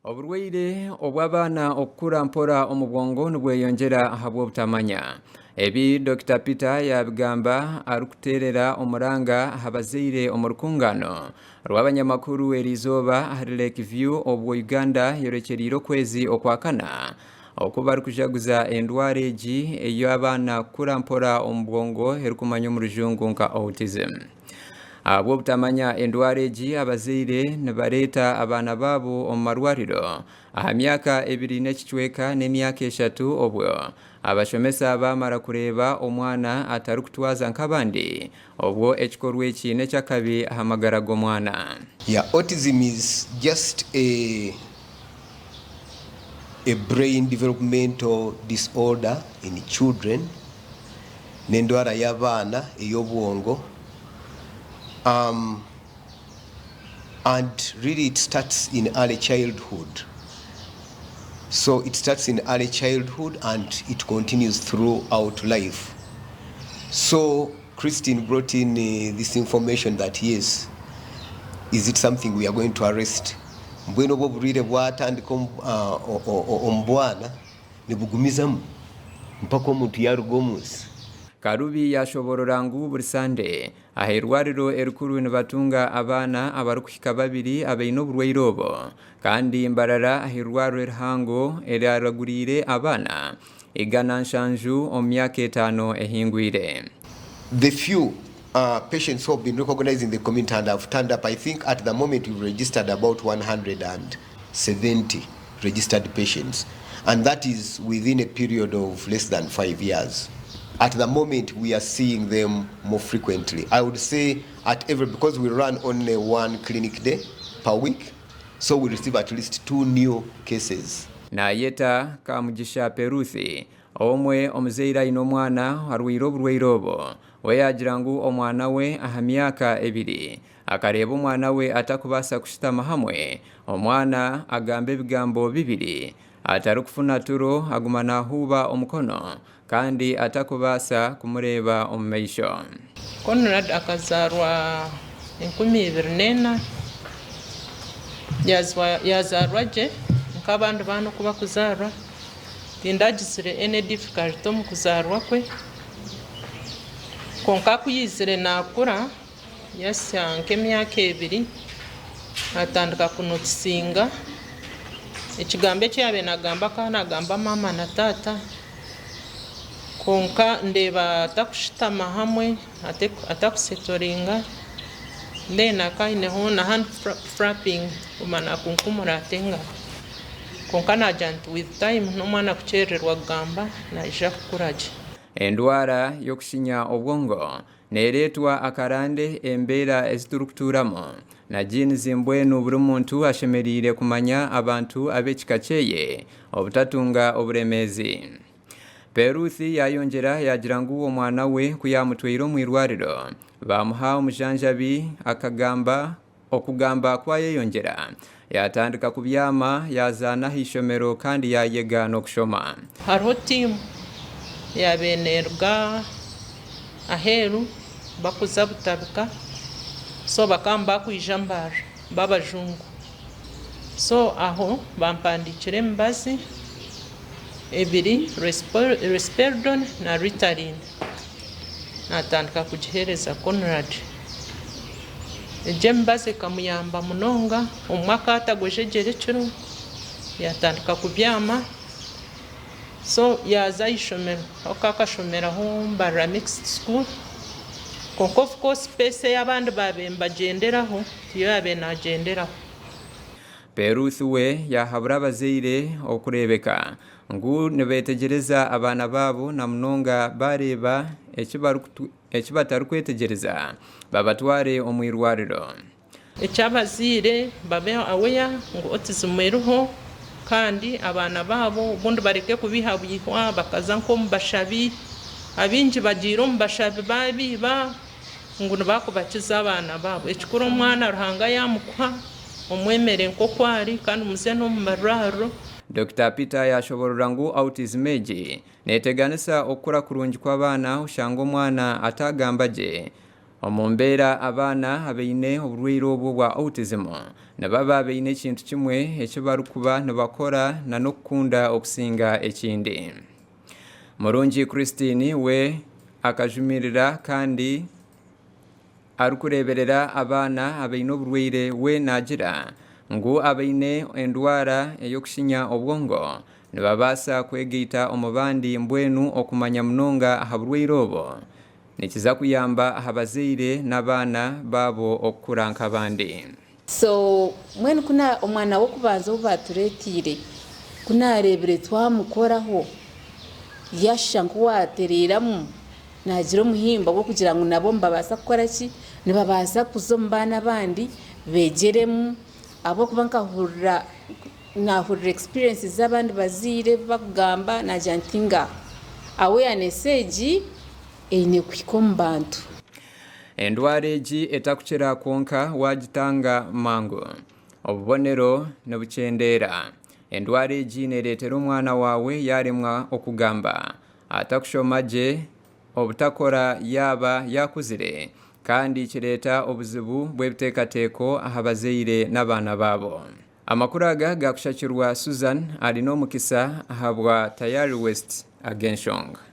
Oburwaire obw'abaana okukura mpora omu bwongo nibweyongyera ahabw'obutamanya. Ebi Dokita Peter yaabigamba arikuteerera omuranga aha bazaire omu rukungaano rw'abanyamakuru eriizooba ahari Lake View obwo Uganda eyorekyereire okwezi okwakana oku barikujaguza endwara egi ey'abaana kukura mpora omu bwongo erikumanywa omu rujungu nka Autism. Ahabw'obutamanya endwara egi, abazaire nibareeta abaana baabo omu marwariro aha myaka ebiri n'ekicweka n'emyaka eshatu obwo abashomesa baamara kureeba omwana atarikutwaza nk'abandi obwo ekikorwa eki n'eky'akabi aha magara g'omwana. Yeah, autism is just a a brain developmental disorder in children. N'endwara y'abaana ey'obwongo and really it starts in early childhood so it starts in early childhood and it continues throughout life so Christine brought in this information that yes is it something we are going to arrest mbwenu obu oburwaire bwatandika omu bwana Nibugumizamu mpaka omuntu yaaruga omu nsi. Karubi yaashoboorora ngu buri Sande aha irwariro erikuru nibatunga abaana abarikuhika babiri abaine oburwaire obu kandi Mbarara aha irwariro erihango eryaraguriire abaana 170 omu myaka etaano ehingwire. The few patients who have been recognized in the community and have turned up, I think at the moment we've registered about 170 registered patients and that is within a period of less than 5 years. At the moment we are seeing them more frequently. I would say at every, because we run only one clinic day per week, so we receive at least 2 new cases. Naayeta Kamugisha Peruthi, omwe omuzaire aine omwana arwaire oburwaire obu, we yaagira ngu omwana we aha myaka ebiri Akareeba omwana we atakubaasa kushutama hamwe, omwana agamba ebigambo bibiri, atarikufuna turo aguma naahuuba omukono kandi atakubaasa kumureeba omu maisho. Conrad akazaarwa 2004, yaazaarwa gye nk'abandi baana oku barikuzaarwa, tindagizire any difficulty omu kuzaarwa kwe, kwonka ku yaizire naakura, Yahitsya nk'emyaka ebiri, atandika kunotisinga ekigambo eki yaabaire naagamba akaba naagamba maama na taata, kwonka ndeeba atakushutama hamwe, atakusetoringa, then akaba aineho na hand flapping kuguma naakunkumura ati engaro. Kwonka naagira nti with time n'omwana kukyerererwa kugamba naija kukura gye. Endwara y'okushinya obwongo Neereetwa akarande, embeera ezi turikutuuramu, na genes mbwenu buri muntu ashemereire kumanya abantu ab'ekika kyeye obutatunga oburemeezi. Peruth yaayongyera yaagira ngu omwana we ku yaamutwaire omu irwariro baamuha omujanjabi akagamba okugamba kwayeyongyera yaatandika kubyama yaazaana aha ishomero kandi yaayega n'okushoma. Hariho tiimu yaabaire neeruga aheeru barikuza Butabika so bakaba nibakwija Mbarara b'abajungu so aho bampandiikira emibazi ebiri Risperidone na Ritalin. Naatandika kugiheereza Conrad. Egyo emibazi ekamuyamba munonga, obumwe akaba atagwejegyera ekiro, yaatandika kubyama, so yaaza aha ishomero, ahabw'okuba akashomeraho Mbarara Mixed School, kwonka of course pace ei abandi baabaire nibagyenderaho tiyo yaabaire naagyenderaho. Peruth we yaahabura abazaire okureebeka Ngu nibeetegyereza abaana baabo na munonga baareeba eki batarikwetegyereza babatware omu irwariro. Eky'abazaire babe aware ngu autism eriho kandi abaana baabo obundi bareke kubeihabwihwa bakaza nk'omu bashabi. Abaingi bagiire omu bashabi baabaiba ngu nibakubakiza abaana baabo. Ekikuru omwana Ruhanga yaamukuha omwemere nk'oku ari kandi muze n'omu marwariro. Dokita Peter yaashoboorora ngu autism egi neeteganisa okukura kurungi kw'abaana oshanga omwana ataagamba gye, Omu mbeera abaana abaine oburwaire obu obwa autism nibaba baine ekintu kimwe eki barikuba nibakora n'okukunda okusinga ekindi. Murungi Christine we akajumirira kandi arikureeberera abaana abaine oburwaire we naagira ngu abaine endwara ey'okushinya obwongo nibabaasa kwegaita omu bandi mbwenu okumanya munonga aha burwaire obu nikiza kuyamba aha bazaire n'abaana baabo okukura nk'abandi. So mbwenu ku na omwana w'okubanza ou baatureeteire ku naareebire twamukoraho yaashusha nk'owaatereeramu naagira omuhimbo gw'okugira ngu nabo nibabaasa kukora ki, nibabaasa kuza omu baana abandi beegyeremu ahabw'okuba nkahurira naahurira experiences z'abandi bazaire bakugamba naagira nti ngaaha awareness egi eine kuhika omu bantu. Endwara egi etakukira kwonka waagitanga mangu, obubonero nibukyendeera. Endwara egi neereetera omwana waawe yaaremwa okugamba, atakushoma gye, obutakora yaaba yaakuzire kandi kireeta obuzibu bw'ebiteekateeko aha bazaire n'abaana baabo. Amakuru aga gaakushakirwa Susan Arinomukisa ahabwa Tayari West ag'enshonga.